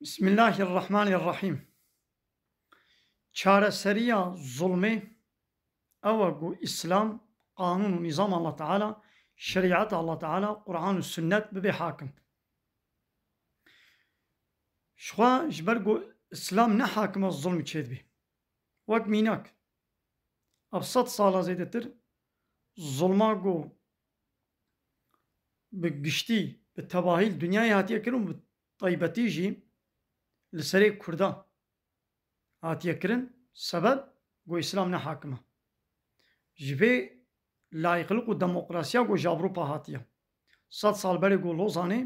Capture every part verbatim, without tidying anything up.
Bismillahirrahmanirrahîm. Çareseriya zulmê ew e ku Îslam, qanûn û nîzama Allah Teala, şerîeta Allah Teala, Quran û Sunnet bibe hakim. Jixwe ji ber ku Îslam ne hakim e, zulm çêdibê. Wek mînak, ev sed sala zêdetir zulma ku bi giştî, bi tevahî li dinyayê hatiye kirin û bi taybetî jî li serê Kurda hatiye kirin, sebeb ku Îslam ne hakim e. Ji vê layîqlik û demokrasiya ku ji Ewropa hatiye. Sed sal berê ku Lozanê,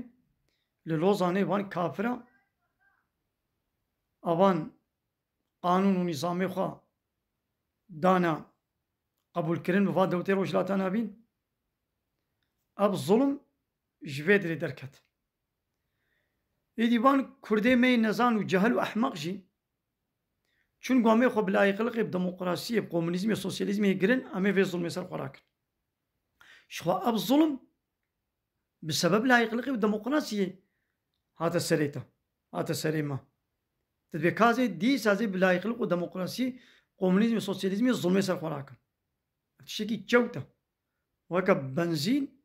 li Lozanê van kafira, avan qanûn û nîzamê xwe dana qebûlkirin bi va dewletê Rojhilata Navîn. Ev zulm ji vê dirê derket. Êdî van Kurdê me yê nezan û cehil û ehmeq jî, çûn ku em ê xwe bi layîqliqê, bi demokrasiyê, bi komunîzmê, sosyalîzmê girin, em ê vê zulmê ser xwe rakin. Jixwe ev zulm bi sebeb layîqliqê û demokrasiyê hate serê te, hate serê me. Tu dibê ka zê dîsa zê bi layîqliq û demokrasiyê, komunîzmê, sosyalîzmê zulmê ser xwe rakin. Tiştekî çewt e. Weke benzîn,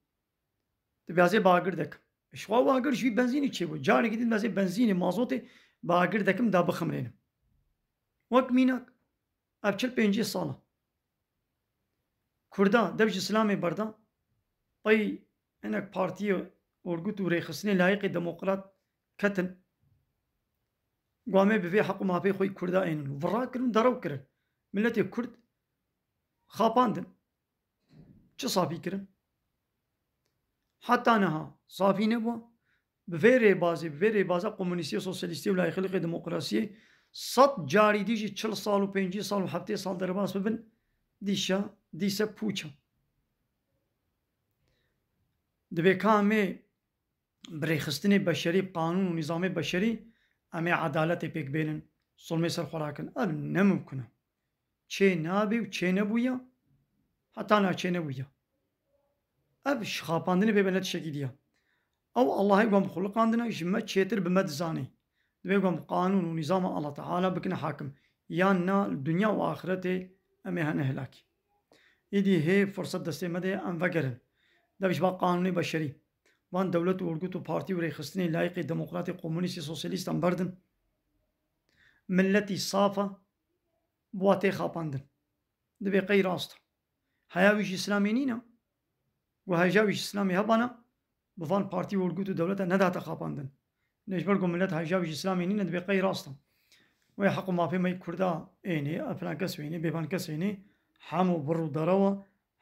tu bê ez ê bagir dekim. Ji xwe bagir ji wî benzînê çêbû. Carekî din ez ê benzînê, mazotê bagir dekim da biximrênim. Wek mînak, ev çil pêncî sal e. Kurda dev ji Îslamê berda, pey hinek partiyê, orgut û rêxistinê layîqê demokrat ketin. Ku em ê bi vê heq û mafê xwe yî Kurda ênin. Vira kirin, derew kirin. Miletê Kurd xapandin. Çi safî kirin? Heta niha safî nebû. Bi vê rêbazê, bi vê rêbaza komunîstiyê, sosyalîstiyê û layîqliqê, demokrasiyê sed carî dî jî çil sal û pêncî sal û heftê sal derbas bibin, dîşa, dîse pûç e. Dibê ka em ê bi rêxistinê beşerî, bi qanûn û nîzamê beşerî, em ê edaletê pêk bênin, zulmê ser xwe rakin. Ev ne mimkun e. Çê nabe û çê nebûye, heta niha çê nebûye. Ev ji xapandinê bê ne tiştekî dî ye. Ew Allahê wan bi xwe liqandine, ji me çêtir bi me dizanê. Dibê wan bi qanûn û nîzama Allah Teala bikine hakim. Yan na li dinya û axiretê em ê hene hilakî. Îdî hê firset destê me de ye, em vegerin. Dev ji ba qanûnê beşerî, van dewlet û orgut û partî û rêxistinê layîqê demokratê, komunîstê, sosyalîst em berdin. Miletî saf e, bi wa tê xapandin. Dibê qey rast e. Heya wî ji Îslamê nîne. Ku heja wî ji Îslamê hebana, bi van partî û orgut û dewleta nedihate xapandin. Lê ji ber ku milet heja wî ji Îslamê nîne, dibê qey rast e. Wê heq û mafê me yî Kurda ênê, ev filan kes wênê, bêvan kes ênê, hemû bir û derew e,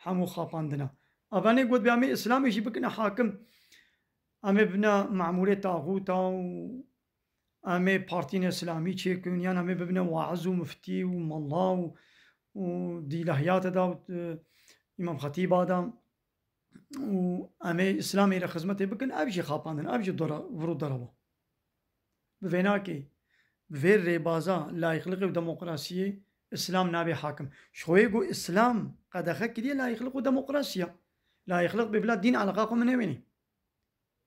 hemû xapandin e. Ev anê got, bê em ê Îslamê jî bikine hakim. Em ê bine memûrê taxûta û em ê partiyên Îslamî çêkin, yan em ê bibine waiz û miftî û mela û, û di îlahiyata da û, e, Îmam Xetîba da û em ê Îslamê re xizmetê bikin, ev jî xapandin, ev jî dora, vir û derew e. Bi vê nakê, bi vê rêbaza layîqliqê û demokrasiyê Îslam nabê hakim. Ji xwe yê ku Îslam qedexe kiriye layîqliq û demokrasiya. Layîqliq bê bila dîn eleqa xwe min newênê.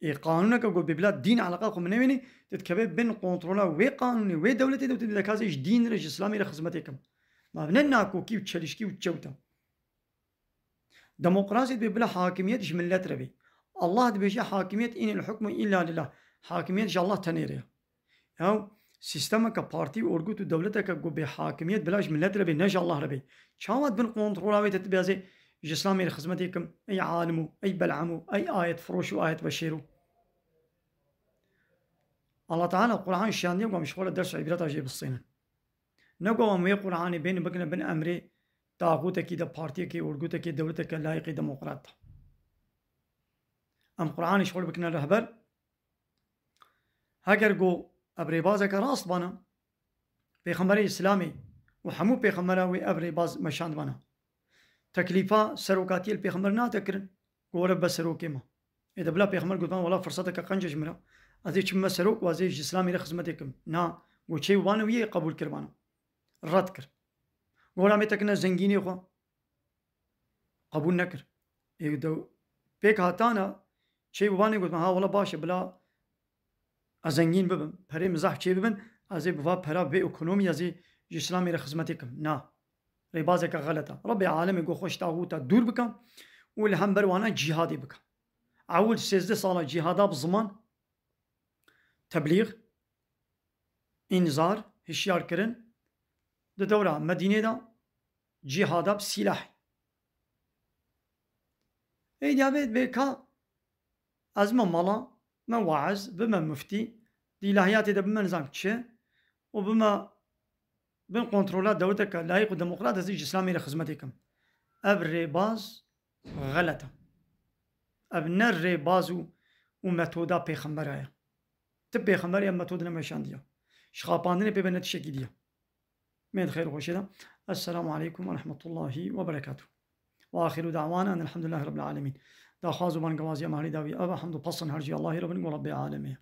Ê qanûneke ku bê bila dîn eleqa xwe min newênê, tu dikeve bin kontrola wê qanûnê, wê dewletê de, tu dibê ka ez ê ji dîn re, ji Îslamê re xizmetê kim. Ma ne nakokî û çelişkî û çewt e. Demokrasî dibê bila hakimiyet ji milet re bê. Allah dibêje, hakimiyet, inil hukmu illa lillah. Hakimiyet ji Allah tenê re ye. Ew sîstemeke partî, orgut û dewleteke ku bê hakimiyet bila ji milet re bê, ne ji Allah re bê. Çawa di bin kontrola wê de tu bê ez ê ji Îslamê re xizmetê kim, ey alim û, ey bel'am û, ey ayet firoş û ayet veşêr û? Allah Teala Quran şiyandiye ku em ji xwe re ders û îbreta jê bistînin. Ne ku em wê Quranê bênin bikine bin emrê taxûtekî de, partiyekê, orgutekê, dewleteke layîqê demokrat de. Em Quranê ji xwe re bikine rehber, Heger ku ev rêbazeke rast bana, Pêxemberê Îslamê û hemû pêxembera wê ev rêbaz meşand bana. Teklîfa serokatiyê li pêxember nate kirin, ku were be serokê me. Ê de bila pêxember gotiban, wela firseteke qenc e ji min re. Ez ê çim me serok û ez ê ji Îslamê re xizmetê kim. Na, ku çê û banê wî yê qebûl kir bana. Red kir. Gora me tekine zengînê xwe. Qebûl nekir. Ê de pêk hatana çê û banê gotiban, ha wela baş e, bila Ez zengîn bibim, perê min zehf çê bibin, ez ê bi va pera vê ekonomî ez ê ji Îslamê re xizmetê kim. Na. Rêbazeke xelet e. Rebbê alemê got xwe ji taxûta dûr bike û li hember wana cîhadê bike. Ewil sêzdeh sala cîhada bi ziman, teblîx, înzar, hişyar kirin, di dewra Medînê de cîhada bi sîlahê. Êdî ya vê bê ka ez me mala, me waez, bime muftî, di îlahiyatê de bime nizam çi û bime bin kontrola dewleteke layîq û demokrat, ez ê ji Îslamê re xizmetê kim. Ev rêbaz xelet e. Ev ne rêbaz û, û metoda pêxembera ye. Ti pêxemberî ev metod nemeşandiye. Ji xapandinê pê ve ne tiştekî diye. Mê di xêr û xweşê de. Esselamu aleykum ve rahmetullahi ve berekatuh. Ve axiru da'wana enelhamdülillahi rabbil alemin. Daxwaz û bangewaziya me herî dawî ev e, hemd û pesn her cî Allahî re bin, got Rebbê alemê.